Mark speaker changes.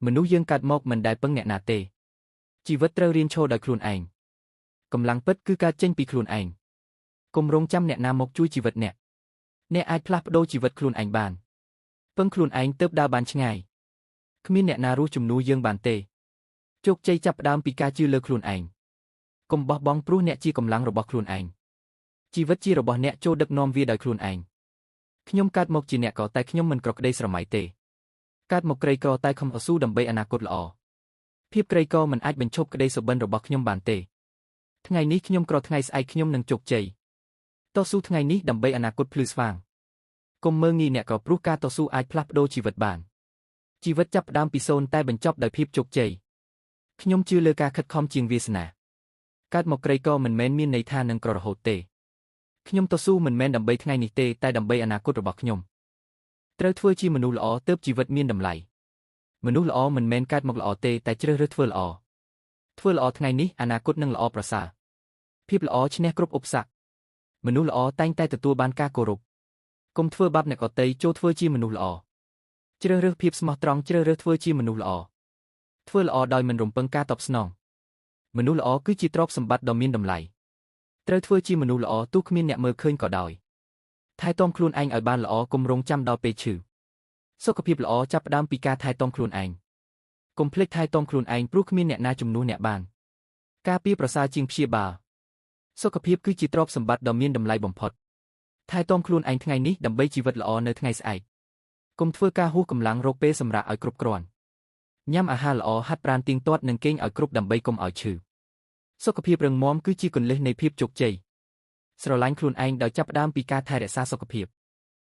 Speaker 1: មនុស្សយើងកើតមកមិនដែលពឹងអ្នកណាទេជីវិតត្រូវរៀនឈរដោយខ្លួនឯងកម្លាំងពិតគឺកើតចេញពីខ្លួនឯងកុំរងចាំអ្នកណាមកជួយជីវិតអ្នកអ្នកអាចផ្លាស់ប្ដូរជីវិតខ្លួនឯងបានពឹងខ្លួនឯងទើបដើរបានឆ្ងាយគ្មានអ្នកណារស់ជំនួសយើងបានទេជោគជ័យចាប់ផ្ដើមពីការជឿលើខ្លួនឯងកុំបោះបង់ព្រោះអ្នកជាកម្លាំងរបស់ខ្លួនឯងជីវិតជារបស់អ្នកចូលដឹកនាំវាដោយខ្លួនឯងខ្ញុំកើតមកជាអ្នកក៏តែខ្ញុំមិនក្រក្តីស្រមៃទេកើតមកក្រីក្រតែខំអស៊ូដើម្បីអនាគតល្អភាពក្រីក្រមិនអាចបញ្ឈប់ក្តីសុបិនរបស់ខ្ញុំបានទេថ្ងៃនេះខ្ញុំក្រថ្ងៃស្អែកខ្ញុំនឹងជោគជ័យតស៊ូថ្ងៃនេះដើម្បីអនាគតភ្លឺស្វាងកុំមើលងាយអ្នកក៏ព្រោះការតស៊ូអាចផ្លាស់ប្ដូរជីវិតបានជីវិតចាប់ផ្ដើមពីសូន្យតែបញ្ចប់ដោយភាពជោគជ័យខ្ញុំជឿលើការខិតខំជាងវាសនាកើតមកក្រីក្រមិនមែនមានន័យថានឹងក្ររហូតទេខ្ញុំតស៊ូមិនមែនដើម្បីថ្ងៃនេះទេតែដើម្បីអនាគតរបស់ខ្ញុំត្រូវធ្វើជាមនុស្សល្អទើបជីវិតមានតម្លៃមនុស្សល្អមិនមែនកើតមកល្អទេតែជ្រើសរើសធ្វើល្អធ្វើល្អថ្ងៃនេះអនាគតនឹងល្អប្រសើរភាពល្អឈ្នះគ្រប់ឧបសគ្គមនុស្សល្អតែងតែទទួលបានការគោរពកុំធ្វើបាបអ្នកដទៃចូលធ្វើជាមនុស្សល្អជ្រើសរើសភាពស្មោះត្រង់ជ្រើសរើសធ្វើជាមនុស្សល្អធ្វើល្អដោយមិនរំពឹងការតបស្នងមនុស្សល្អគឺជាទ្រព្យសម្បត្តិដ៏មានតម្លៃត្រូវធ្វើជាមនុស្សល្អទោះគ្មានអ្នកមើលឃើញក៏ដោយថែទាំខ្លួនឯងឲ្យបានល្អកុំរងចាំដល់ពេលឈឺសុខភាពល្អចាប់ផ្ដើមពីការថែទាំខ្លួនឯងកុំភ្លេចថែទាំខ្លួនឯងព្រោះគ្មានអ្នកណាជំនួសអ្នកបានការពារប្រសើរជាងព្យាបាលសុខភាពគឺជាទ្រព្យសម្បត្តិដ៏មានតម្លៃបំផុតថែទាំខ្លួនឯងថ្ងៃនេះដើម្បីជីវិតល្អនៅថ្ងៃស្អែកកុំធ្វើការហួសកម្លាំងរកពេលសម្រាកឲ្យគ្រប់គ្រាន់ញ៉ាំអាហារល្អហាត់ប្រាណទៀងទាត់និងគេងឲ្យគ្រប់ដើម្បីកុំឲ្យឈឺសុខភាពរឹងមាំគឺជាគន្លឹះនៃភាពជោគជ័យស្រឡាញ់ខ្លួនឯងដោយចាប់ផ្ដើមពីការថែរក្សាសុខភាព។